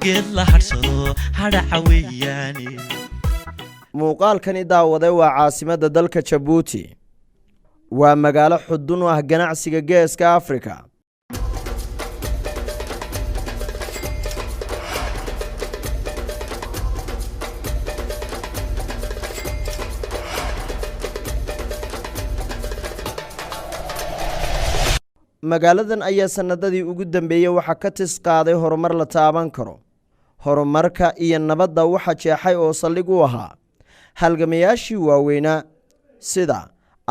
Geed la hadhsado hadhaca weeyaane. Muuqaalkani, daawade, waa caasimadda dalka Jabuuti. Waa magaalo xudun u ah ganacsiga Geeska Afrika. Magaaladan ayaa sannadadii ugu dambeeyey waxaa ka tis qaaday horumar la taaban karo. Horumarka iyo nabadda waxa jeexay oo saldhig u ahaa halgamayaashii waaweynaa, sida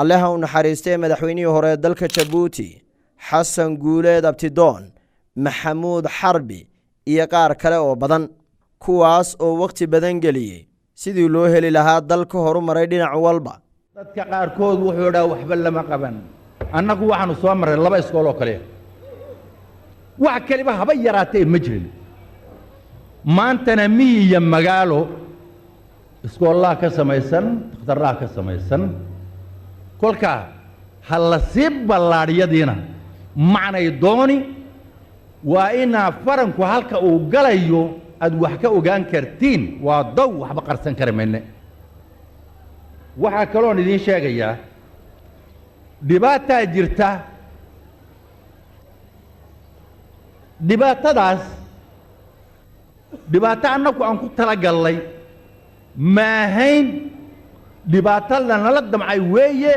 Alleha u naxariistay madaxweynihii hore ee dalka Jabuuti, Xasan Guuleed Abtidoon, Maxamuud Xarbi iyo qaar kale oo badan, kuwaas oo wakhti badan geliyey sidii loo heli lahaa dal ka horumaray dhinac walba. Dadka qaarkood wuxuu idhaa waxba lama qaban. Annagu waxaanu soo marray laba iskool oo kale, wax kaliba haba yaraatee ma jirin. Maantana miyi iyo magaalo iskoollaha ka samaysan, dakhtarraha ka samaysan. Kolkaa ha la sii ballaadhiyadiina macnay dooni. Waa inaa faranku halka uu galayo aad wax ka ogaan kartiin. Waa daw, waxba qarsan kari mayne. Waxaa kaloon idiin sheegayaa, dhibaataa jirta. Dhibaatadaas dhibaato annagu aan ku talagallay maahayn, dhibaato lanala damcay weeye.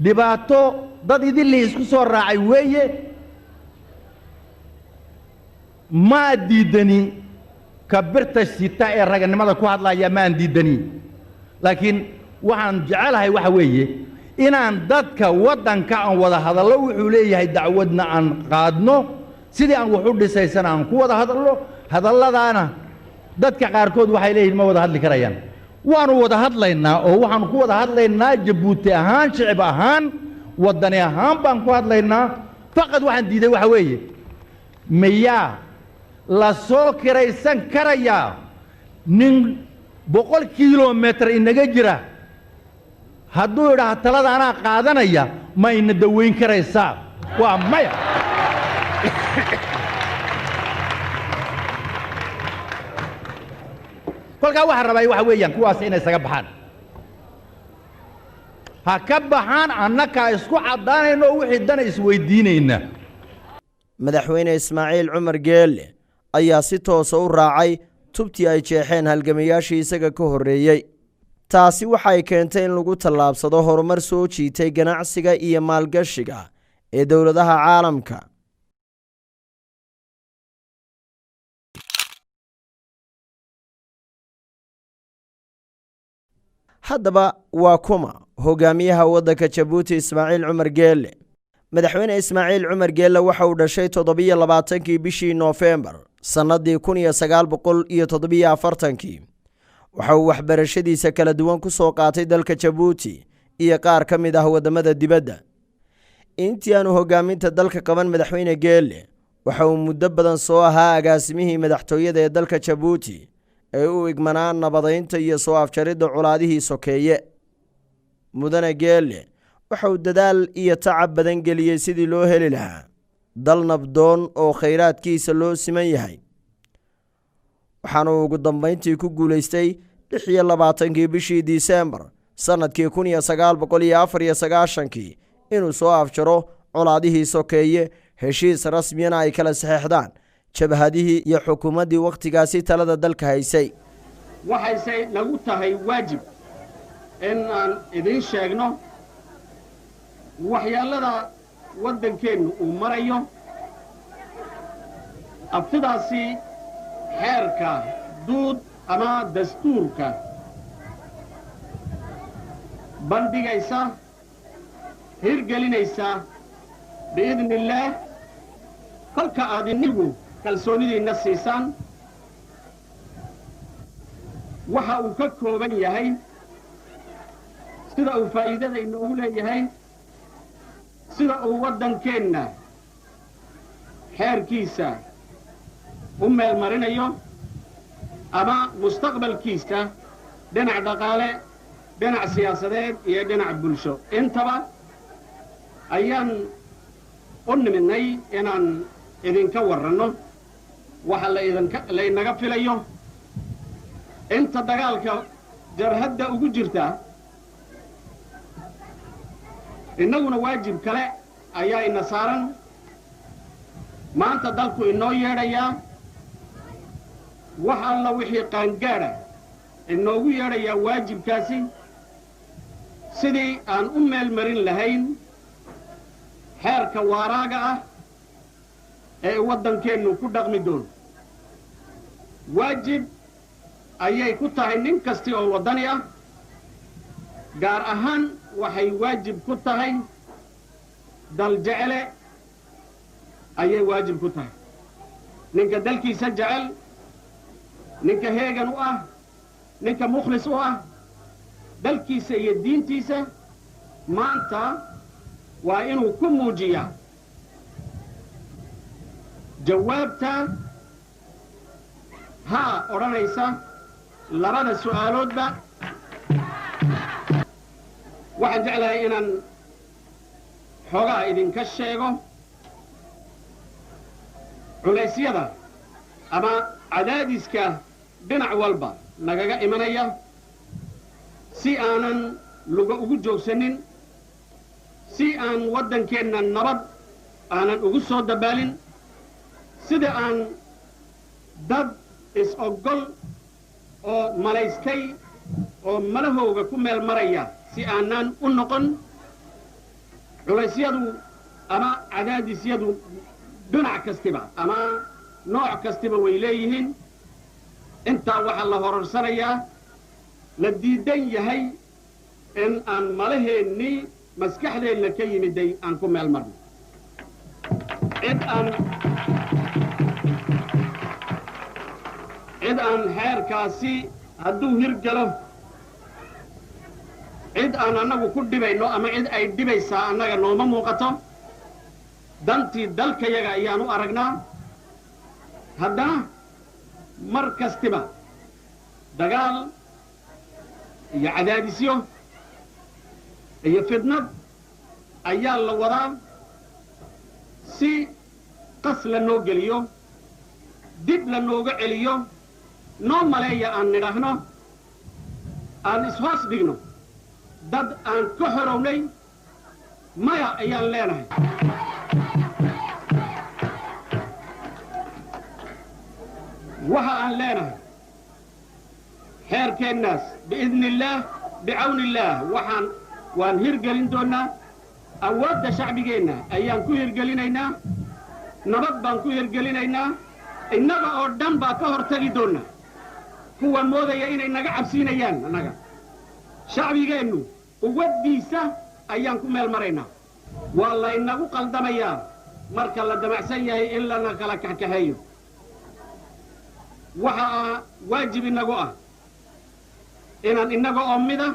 Dhibaato dad idinlii isku soo raacay weeye. Maa diidani ka birta sita ee raganimada ku hadlaya, maan diidani, laakiin waxaan jecelahay waxa weeye inaan dadka waddanka aan wada hadallo. Wuxuu leeyahay dacwadna aan qaadno, sidii aan wax u dhisaysana aan ku wada hadallo. Hadalladaana dadka qaarkood waxay leeyihin ma wada hadli karayaan. Waanu wada hadlaynaa, oo waxaanu ku wada hadlaynaa Jabuuti ahaan, shicib ahaan, waddani ahaan baan ku hadlaynaa. Faqad waxaan diiday waxa weeye, miyaa la soo kiraysan karayaa nin 100 kilomitir inaga jira hadduu idhaah talada anaa qaadanaya, ma ina dawayn karaysaa? Waa maya. Kolkaa waxaa rabay waxa weeyaan kuwaas inay isaga baxaan. Ha ka baxaan, annakaa isku caddaanayno oo wixii dana isweydiinayna. Madaxweyne Ismaaciil Cumar Geelle ayaa si toosa u raacay tubtii ay jeexeen halgamayaashii isaga ka horreeyey. Taasi waxay keentay in lagu tallaabsado horumar soo jiitay ganacsiga iyo maalgashiga ee dowladaha caalamka. Haddaba, waa kuma hogaamiyaha waddanka Jabuuti, Ismaaciil Cumar Geelle? Madaxweyne Ismaaciil Cumar Geelle waxa uu dhashay 27-kii bishii Noofembar sannadii 1947-kii. Waxa uu waxbarashadiisa kala duwan ku soo qaatay dalka Jabuuti iyo qaar ka mid ah waddamada dibadda. Intii aanu hogaaminta dalka qaban, madaxweyne Geelle waxa uu muddo badan soo ahaa agaasimihii madaxtooyada ee dalka Jabuuti ee u igmanaa nabadaynta iyo soo afjaridda colaadihii sokeeye. Mudane Geelle waxa uu dadaal iyo tacab badan geliyey sidii loo heli lahaa dal nabdoon oo khayraadkiisa loo siman yahay. Waxaana uu ugu dambayntii ku guulaystay 26-kii bishii Disembar sannadkii 1994-kii inuu soo afjaro colaadihii sokeeye, heshiis rasmiyana ay kala saxeexdaan jabhadihii iyo xukuumaddii wakhtigaasi talada dalka haysay. Waxayse nagu tahay waajib in aan idiin sheegno waxyaallada waddankeennu uu marayo. Aftidaasi xeerka duud ama dastuurka bandhigaysa, hirgelinaysa biidni illaah, kolka aad inigu kalsoonidiinna siisaan, waxa uu ka kooban yahay, sida uu faa'iidada inoogu leeyahay, sida uu waddankeenna xeerkiisa u meel marinayo ama mustaqbalkiisa dhinac dhaqaale, dhinac siyaasadeed iyo dhinac bulsho intaba, ayaan u nimidnay inaan idinka warranno. Waxa laydinka laynaga filayo inta dagaalka jabhadda ugu jirta, innaguna waajib kale ayaa ina saaran. Maanta dalku inoo yeedhayaa, wax alla wixii qaangaadha inoogu yeedhayaa waajibkaasi, sidii aan u meel marin lahayn xeerka waaraaga ah ee waddankeennu ku dhaqmi doono. Waajib ayay ku tahay nin kasti oo waddani ah, gaar ahaan waxay waajib ku tahay dal jecele ayay waajib ku tahay, ninka dalkiisa jecel, ninka heegan u ah, ninka mukhlis u ah dalkiisa iyo diintiisa. Maanta waa inuu ku muujiyaa jawaabta haa odhanaysa labada su'aaloodba. Waxaan jeclahay inaan xoogaa idinka sheego culaysyada ama cadaadiska dhinac walba nagaga imanaya, si aanan luga ugu joogsanin, si aan waddankeenna nabad aanan ugu soo dabaalin, sida aan dad is-oggol oo malaystay oo malahooga ku meel maraya si aanaan u noqon. Culaysyadu ama cadaadisyadu dhinac kastiba ama nooc kastiba way leeyihiin. Intaa waxaa la hororsanayaa, la diidan yahay in aan malaheennii maskaxdeenna ka yimiday aan ku meel marno. Cid aan xeerkaasi hadduu hirgalo, cid aan annagu ku dhibayno ama cid ay dhibaysaa annaga nooma muuqato. Dantii dalkayaga ayaan u aragnaa. Haddana mar kastiba dagaal iyo cadaadisyo iyo fidnad ayaa la wadaa si qas la noo geliyo, dib la nooga celiyo, noo maleeya aan nidhaahno, aan ishoos dhigno dad aan ka xorownay. Maya ayaan leenahay. Waxa aan leenahay, xeerkeennaas biidni illaah, bicawni illaah, waxaan waan hirgelin doonnaa. Awoodda shacbigeenna ayaan ku hirgelinaynaa, nabad baan ku hirgelinaynaa. Innaga oo dhan baa ka hor tegi doonna kuwa moodaya inay naga cabsiinayaan. Annaga shacbigeennu quwaddiisa ayaan ku meel maraynaa. Waa laynagu qaldamayaa marka la damacsan yahay in lana kala kaxkaxeeyo. Waxa waajib inagu ah inaan innaga oo mida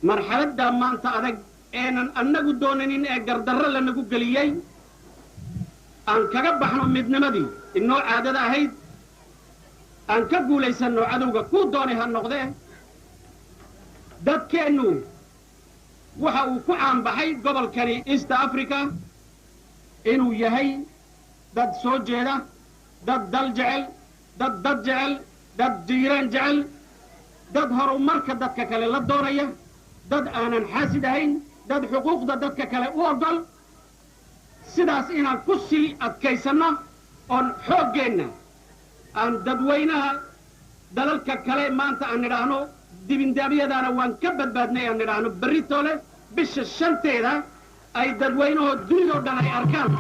marxaladdaa maanta adag eenan annagu doonanin ee gardarro lanagu geliyey aan kaga baxno midnimadii inoo caadada ahayd, aan ka guulaysanno cadowga kuu doonay ha noqdee. Dadkeennu waxa uu ku caanbaxay gobolkani East Africa inuu yahay dad soo jeeda, dad dal jecel, dad dad jecel, dad jiiraan jecel, dad horumarka dadka kale la doonaya, dad aanan xaasid ahayn, dad xuquuqda dadka kale u oggol. Sidaas inaan ku sii adkaysanno oon xooggeenna aan dadweynaha dalalka kale maanta aan nidhaahno dibindaabyadaana waan ka badbaadnay, aan nidhaahno berritoole bisha 5-teeda ay dadweynahoo dunidoo dhan ay arkaan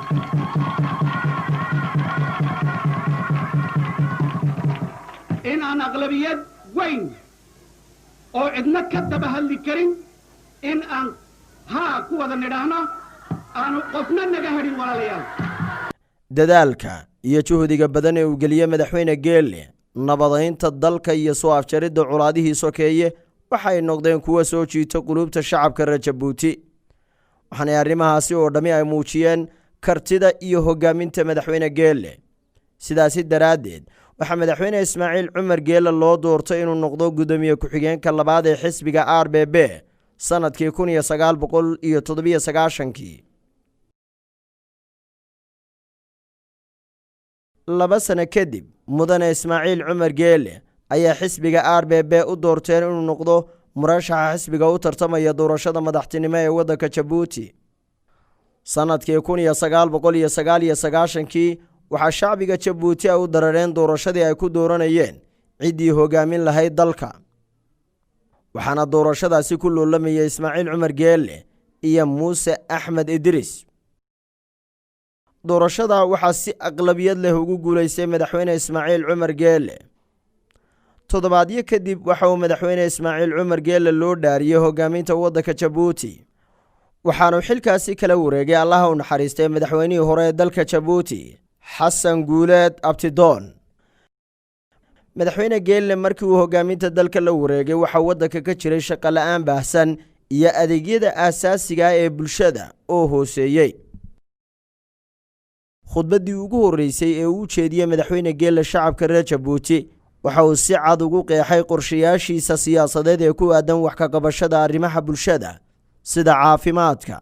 in aan aqlabiyad weyn oo cidna ka daba hadli karin in aan haa ku wada nidhaahno, aanu qofna naga hadhin, walaalayaal. Dadaalka iyo juhdiga badan ee uu geliyey madaxweyne Geelle nabadaynta dalka iyo soo afjaridda colaadihii sokeeye waxay noqdeen kuwa soo jiita quluubta shacabka reer Jabuuti, waxaanay arrimahaasi oo dhammi ay muujiyeen kartida iyo hoggaaminta madaxweyne Geelle. Sidaasi daraaddeed waxaa madaxweyne Ismaaciil Cumar Geelle loo doortay inuu noqdo guddoomiye ku-xigeenka labaad ee xisbiga RPP sannadkii 1997-kii. 2 sano kadib, mudane Ismaaciil Cumar Geele ayaa xisbiga RPP u doorteen inuu noqdo murashaxa xisbiga u tartamaya doorashada madaxtinimo ee waddanka Jabuuti. Sannadkii 1999-kii waxaa shacbiga Jabuuti ay u darareen doorashadii ay ku dooranayeen ciddii hogaamin lahayd dalka, waxaana doorashadaasi ku loolamayay Ismaaciil Cumar Geele iyo Muuse Axmed Idriis. Doorashada waxaa si aqlabiyad leh ugu guulaystay madaxweyne Ismaaciil Cumar Geele. Toddobaadyo kadib waxa uu madaxweyne Ismaaciil Cumar Geele loo dhaariyey hogaaminta waddanka Jabuuti, waxaanu xilkaasi kala wareegay, Allaha u naxariistay, madaxweynihii hore ee dalka Jabuuti, Xasan Guuleed Abtidoon. Madaxweyne Geelle markii uu hogaaminta dalka la wareegay, waxaa waddanka ka jiray shaqo la'aan baahsan iyo adeegyada aasaasiga ah ee bulshada oo hooseeyey. Khudbaddii ugu horreysay ee uu jeediyey madaxweyne Geelle shacabka reer Jabuuti, waxa uu si cad ugu qeexay qorshayaashiisa siyaasadeed ee ku aadan wax ka qabashada arrimaha bulshada, sida caafimaadka,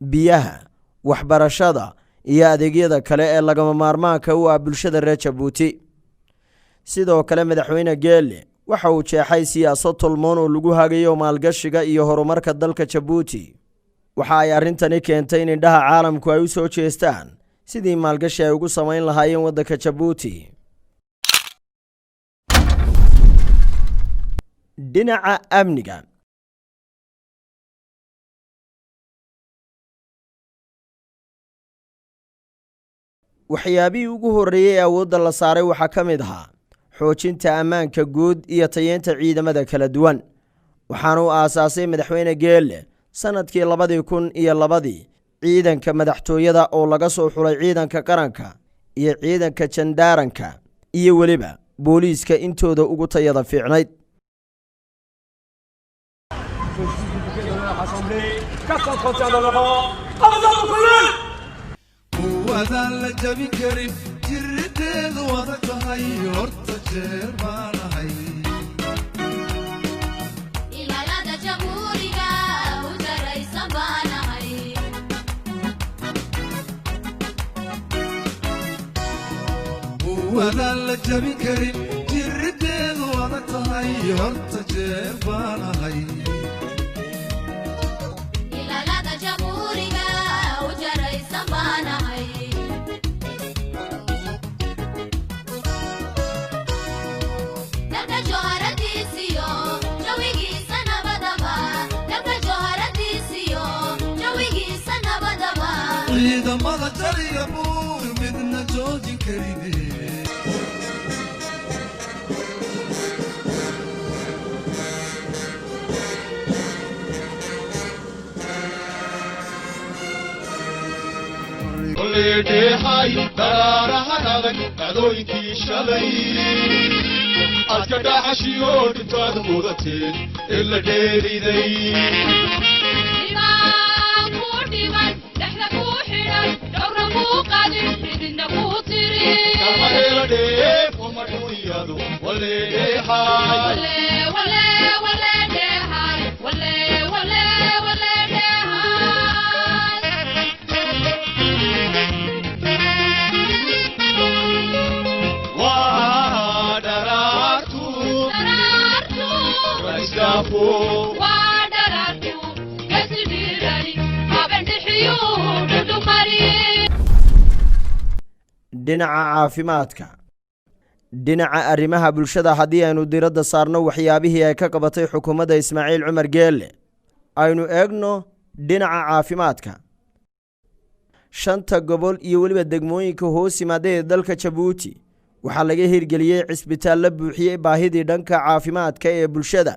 biyaha, waxbarashada iyo adeegyada kale ee lagama maarmaanka u ah bulshada reer Jabuuti. Sidoo kale, madaxweyne Geelle waxa uu jeexay siyaasad tolmoon oo lagu hagayo maalgashiga iyo horumarka dalka Jabuuti. Waxa ay arrintani keentay in indhaha caalamku ay u soo jeestaan sidii maalgashi ay ugu samayn lahaayeen waddanka Jabuuti. Dhinaca amniga, waxyaabihii ugu horreeyey ee awoodda la saaray waxaa ka mid ahaa xoojinta ammaanka guud iyo tayeynta ciidamada kala duwan. Waxaana uu aasaasay madaxweyne Geelle sannadkii 2002-dii ciidanka madaxtooyada oo laga soo xulay ciidanka qaranka iyo ciidanka jandaaranka iyo weliba booliiska intooda ugu tayada fiicnayd. Assemblée, 431 dans le rang. Avance colonne. Kuwadaan la jabin karin, jirrideedu adag tahay, horta jeer baanahay. Ilaalada jamhuuriga u jaraysan baanahay. Kuwadaan la jabin karin, jirrideedu adag tahay, horta jeer baanahay. Ilaalada jamhuuriga u jaraysan baanahay. Dalka jawharadiisiyo jawigiisa nabadaba, dalka jawharadiisiyo jawigiisa nabadaba. Ciidamada jariya buur midna joojin karine. Dheehay daraarahan adag, dhacdooyinkii shalay adka dhaxashiyo dhintaad mudateen ee la dheeriday. Dhimaan kuu dhiman, dhexda kuu xidhan, dhowrna kuu qadin, xididna kuu tirin. Kama hela dheef uma dhuniyadu waleedheehay. Wale, wale, wale dheehay, wale, wale, wale dheehay. Waa dharaartu Daraartu raiskaafo. Waa dharaartu gasi dhiirani haben dhixiyuu dhudhumari. Dhinaca caafimaadka, dhinaca arrimaha bulshada, haddii aynu diradda saarno waxyaabihii ay ka qabatay xukuumadda Ismaaciil Cumar Geelle, aynu eegno dhinaca caafimaadka. Shanta gobol iyo weliba degmooyinka hoos yimaada ee dalka Jabuuti waxaa laga hirgeliyey cisbitaallo buuxiyey baahidii dhanka caafimaadka ee bulshada,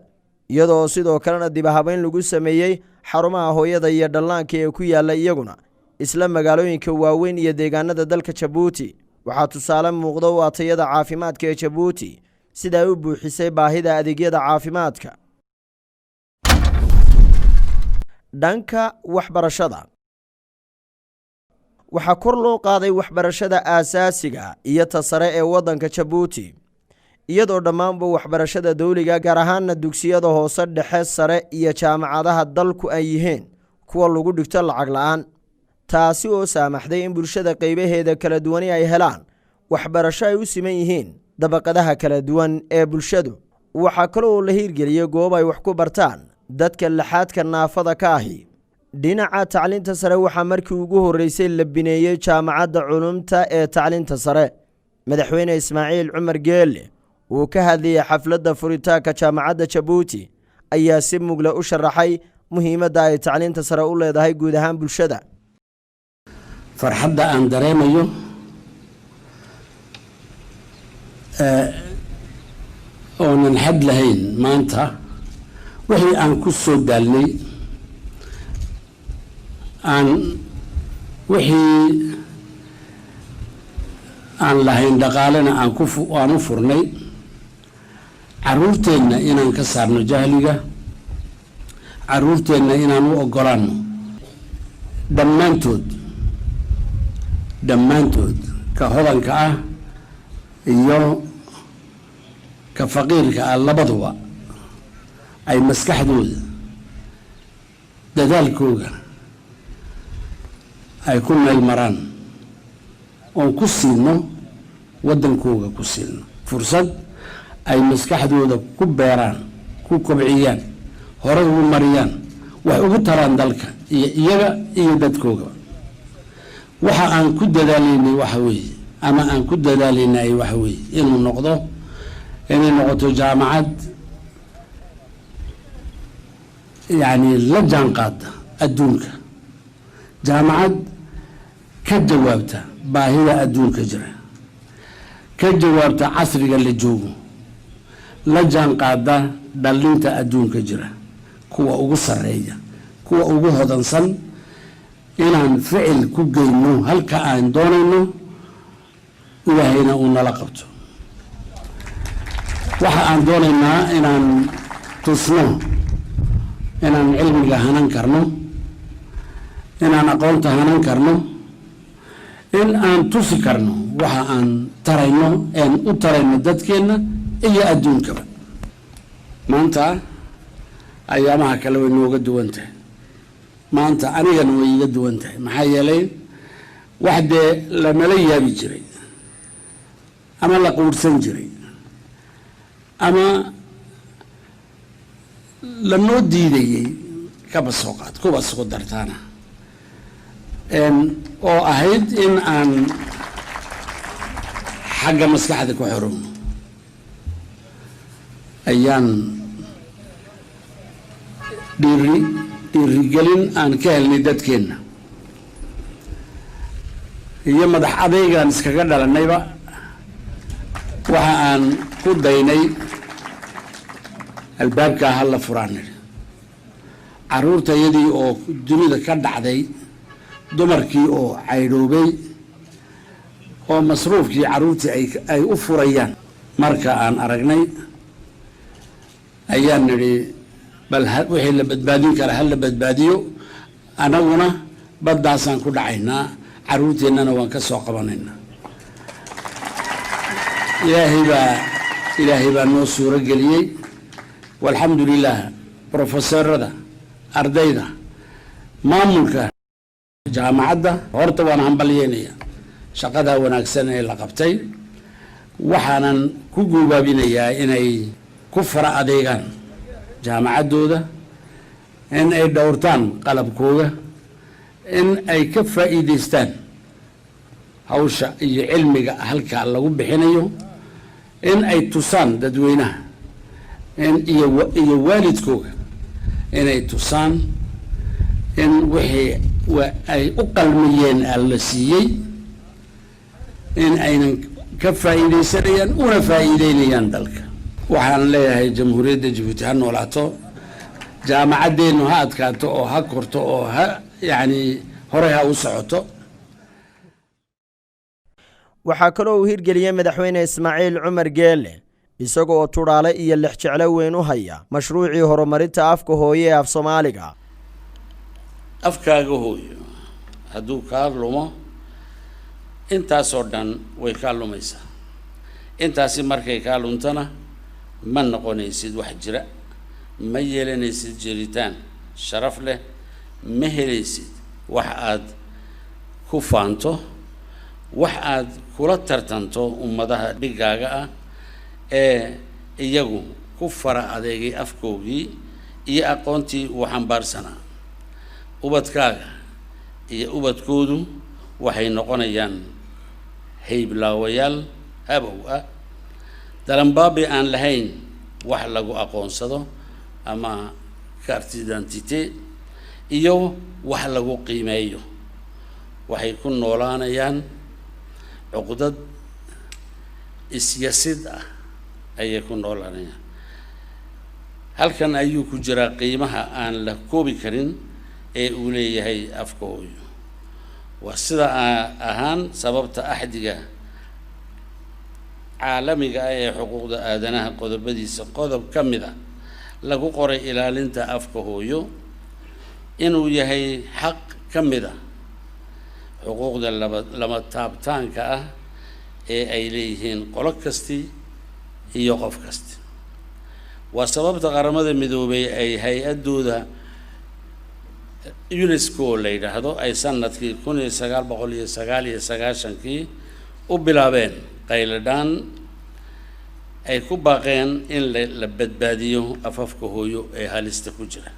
iyadoo sidoo kalena dib habeyn lagu sameeyey xarumaha hooyada iyo dhallaanka ee ku yaalla iyaguna isla magaalooyinka waaweyn iyo deegaanada dalka Jabuuti. Waxaa tusaale muuqda u ah tayada caafimaadka ee Jabuuti sida ay u buuxisay baahida adeegyada caafimaadka. Dhanka waxbarashada, waxaa kor loo qaaday waxbarashada aasaasiga iyo ta sare ee waddanka Jabuuti, iyadoo dhammaanba waxbarashada dawliga, gaar ahaana dugsiyada hoose, dhexe, sare iyo jaamacadaha dalku ay yihiin kuwa lagu dhigto lacag la'aan, taasi oo saamaxday in bulshada qaybaheeda kala duwani ay helaan. Waxbarasho ay u siman yihiin dabaqadaha kala duwan ee bulshadu. Waxaa kaloo la hiirgeliyey goob ay wax ku bartaan dadka laxaadka naafada ka ahi. Dhinaca tacliinta sare, waxaa markii ugu horreysay la bineeyey Jaamacadda Culumta ee Tacliinta Sare. Madaxweyne Ismaaciil Cumar Geelle uu ka hadlayay xafladda furitaanka Jaamacadda Jabuuti ayaa si mugla u sharaxay muhiimadda ay tacliinta sare u leedahay guud ahaan bulshada. Farxadda aan dareemayo oonan xad lahayn maanta, wixii aan ku soo daalnay, aan wixii aan lahayn dhaqaalena aan ku aan u furnay caruurteenna inaan ka saarno jahliga, caruurteenna inaan u ogolaano dhammaantood, dhammaantood, ka hodanka ah iyo ka faqiirka ah labaduba, ay maskaxdooda dadaalkooga ay ku meel maraan, oon ku siino waddankooga, ku siino fursad ay maskaxdooda ku beeraan, ku kobciyaan, hore ugu mariyaan, wax ugu taraan dalka iyo iyaga iyo dadkooga. Waxa aan ku dadaalaynay waxa weeye, ama aan ku dadaalaynay waxa weeye, inuu noqdo, inay noqoto jaamacad yacni la jaan qaada adduunka, jaamacad ka jawaabta baahida adduunka jira, ka jawaabta casriga la joogo, la jaan qaada dhallinta adduunka jira, kuwa ugu sarreeya, kuwa ugu hodansan, inaan ficil ku geyno halka aan doonayno, Ilaahayna uu nala qabto. Waxa aan doonaynaa inaan tusno inaan cilmiga hanan karno, inaan aqoonta hanan karno, in aan tusi karno waxa aan tarayno een u tarayno dadkeenna iyo adduunkaba. Maanta ayaamaha kale way nooga duwan tahay. Maanta anigana way iiga duwan tahay, maxaa yeelay wax dee lanala yaabi jiray ama la quursan jiray ama lanoo diidayey, kaba soo qaad kuba soo dartaana, oo ahayd in aan xagga maskaxda ku xorowno, ayaan dhiirigelin aan ka helnay dadkeenna iyo madax adaygaan iskaga dhalanayba, waxa aan ku daynay albaabkaa hala furaan nidhi. Carruurta iyadii oo dunida ka dhacday, dumarkii oo caydhoobay oo masruufkii carruurtii ay u furayaan marka aan aragnay, ayaan nidhi bal wixii la badbaadin kara ha la badbaadiyo, annaguna baddaasaan ku dhacaynaa, carruurteennana waan ka soo qabanaynaa. Ilaahay baa noo suuro geliyey, walxamdu lilah. Profesorada, ardayda, maamulka jaamacadda, horta waan hambalyeynaya shaqadaa wanaagsan ee la qabtay. Waxaanan ku guubaabinayaa inay ku fara adeegaan jaamacaddooda, in ay dhowrtaan qalabkooga, in ay ka faa'iidaystaan hawsha iyo cilmiga halkaa lagu bixinayo, in ay tusaan dadweynaha in iyo waalidkooga, inay tusaan in wixii ay u qalmiyeen la siiyey, in aynan ka faa'iidaysanayaan una faa'iideynayaan dalka. Waxaan leeyahay Jamhuuriyadda Jabuuti ha noolaato, jaamacaddeennu ha adkaato oo ha korto oo ha yacni horey ha u socoto. Waxaa kaloo uu hirgeliyey Madaxweyne Ismaaciil Cumar Geele, isaga oo tudhaale iyo lexjeclo weyn u haya, mashruucii horumarinta afka hooye ee af Soomaaliga. Afkaaga hooyo hadduu kaa lumo, intaasoo dhan way kaa lumaysaa. Intaasi markay kaa luntana, ma noqonaysid wax jira, ma yeelanaysid jiritaan sharaf leh, ma helaysid wax aad ku faanto. Wax aad kula tartanto ummadaha dhigaaga ah ee iyagu ku fara adeegay afkoogii iyo aqoontii uu xambaarsanaa. Ubadkaaga iyo ubadkoodu waxay noqonayaan hayblaawayaal habow ah, dalanbaabi aan lahayn wax lagu aqoonsado ama carte d'identité iyo wax lagu qiimeeyo. Waxay ku noolaanayaan cuqdad isyasid ah ayay ku noolaanayaan. Halkan ayuu ku jiraa qiimaha aan la koobi karin ee uu leeyahay afka hooyo. Waa sida ahaan sababta Axdiga Caalamiga ah ee Xuquuqda Aadanaha qodobadiisa qodob ka mid ah lagu qoray ilaalinta afka hooyo inuu yahay xaq ka mid ah xuquuqda laba lama taabtaanka ah ee ay leeyihiin qolo kasti iyo qof kasti. Waa sababta Qaramada Midoobay ay hay-addooda UNESCO la yidhaahdo ay sanadkii 1999-kii u bilaabeen qayladhaan ay ku baaqeen in la badbaadiyo afafka hooyo ee halista ku jira.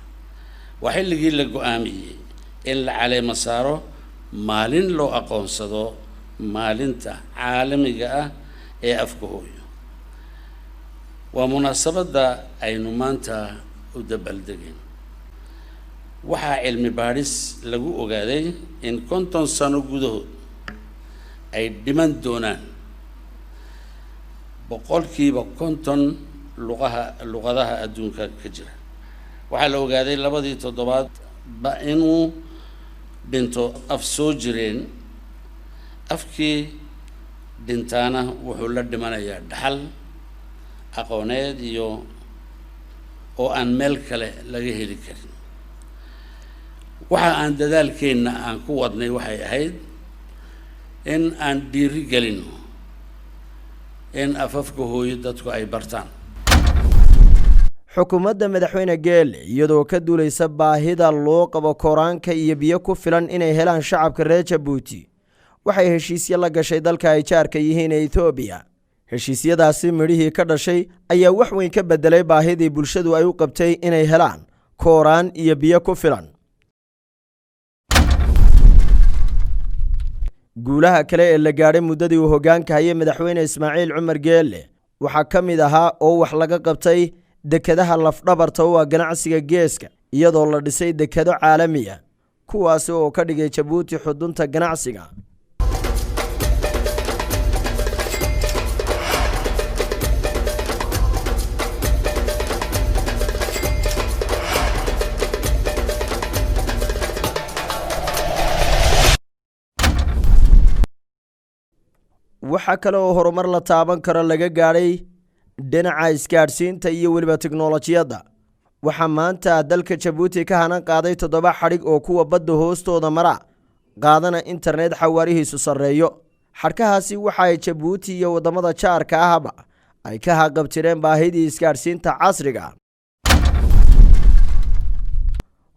Waa xilligii la go-aamiyey in la caleemo saaro maalin loo aqoonsado Maalinta Caalamiga ah ee Afka Hooyo. Waa munaasabadda aynu maanta u dabaaldegeen. Waxaa cilmi baadhis lagu ogaaday in 50 sano gudahood ay dhiman doonaan 50% luqaha luqadaha adduunka ka jira. Waxaa la ogaaday labadii toddobaad ba inuu dhinto af soo jireen. Afkii dhintaana wuxuu la dhimanayaa dhaxal aqooneed iyo oo aan meel kale laga heli karin. Waxa aan dadaalkeenna aan ku wadnay waxay ahayd in aan dhiiri gelino in afafka hooyo dadku ay bartaan. Xukuumadda Madaxweyne Geele, iyadoo ka duulaysa baahida loo qabo koraanka iyo biyo ku filan inay helaan shacabka reer Jabuuti, waxay heshiisyo la gashay dalka ay jaarka yihiin ee Etoobiya. Heshiisyadaasi midhihii ka dhashay ayaa wax weyn ka beddelay baahidii bulshadu ay u qabtay inay helaan kooraan iyo biyo ku filan. Guulaha kale ee la gaadhay muddadii uu hoggaanka hayay Madaxweyne Ismaaciil Cumar Geelle waxaa ka mid ahaa oo wax laga qabtay dekedaha lafdhabarta u ah ganacsiga geeska, iyadoo la dhisay dekado caalami ah, kuwaasi oo ka dhigay Jabuuti xudunta ganacsiga. Waxaa kale oo horumar la taaban karo laga gaadhay dhinaca isgaadhsiinta iyo weliba tiknolojiyadda. Waxaa maanta dalka Jabuuti ka hanan qaaday toddoba xadhig oo kuwa badda hoostooda mara, qaadana internet xawaarihiisu sarreeyo. Xadhkahaasi waxa ay Jabuuti iyo waddamada jaarka ahba ay ka haqabtireen baahidii isgaadhsiinta casriga.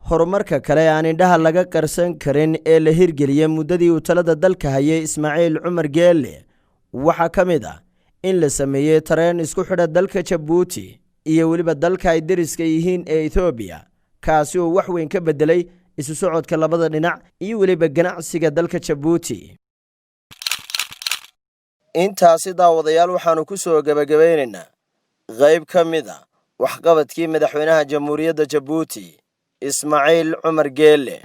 Horumarka kale aan indhaha laga qarsan karin ee la hirgeliyey muddadii uu talada dalka hayay Ismaaciil Cumar Geelle waxaa ka mid ah in la sameeyey tareen isku xidha dalka Jabuuti iyo weliba dalka ay deriska yihiin ee Etoobiya, kaasi oo wax weyn ka beddelay isu socodka labada dhinac iyo weliba ganacsiga dalka Jabuuti. Intaasi, daawadayaal, waxaannu ku soo gebagabaynaynaa qayb ka mid ah waxqabadkii madaxweynaha Jamhuuriyadda Jabuuti, Ismaaciil Cumar Geelle.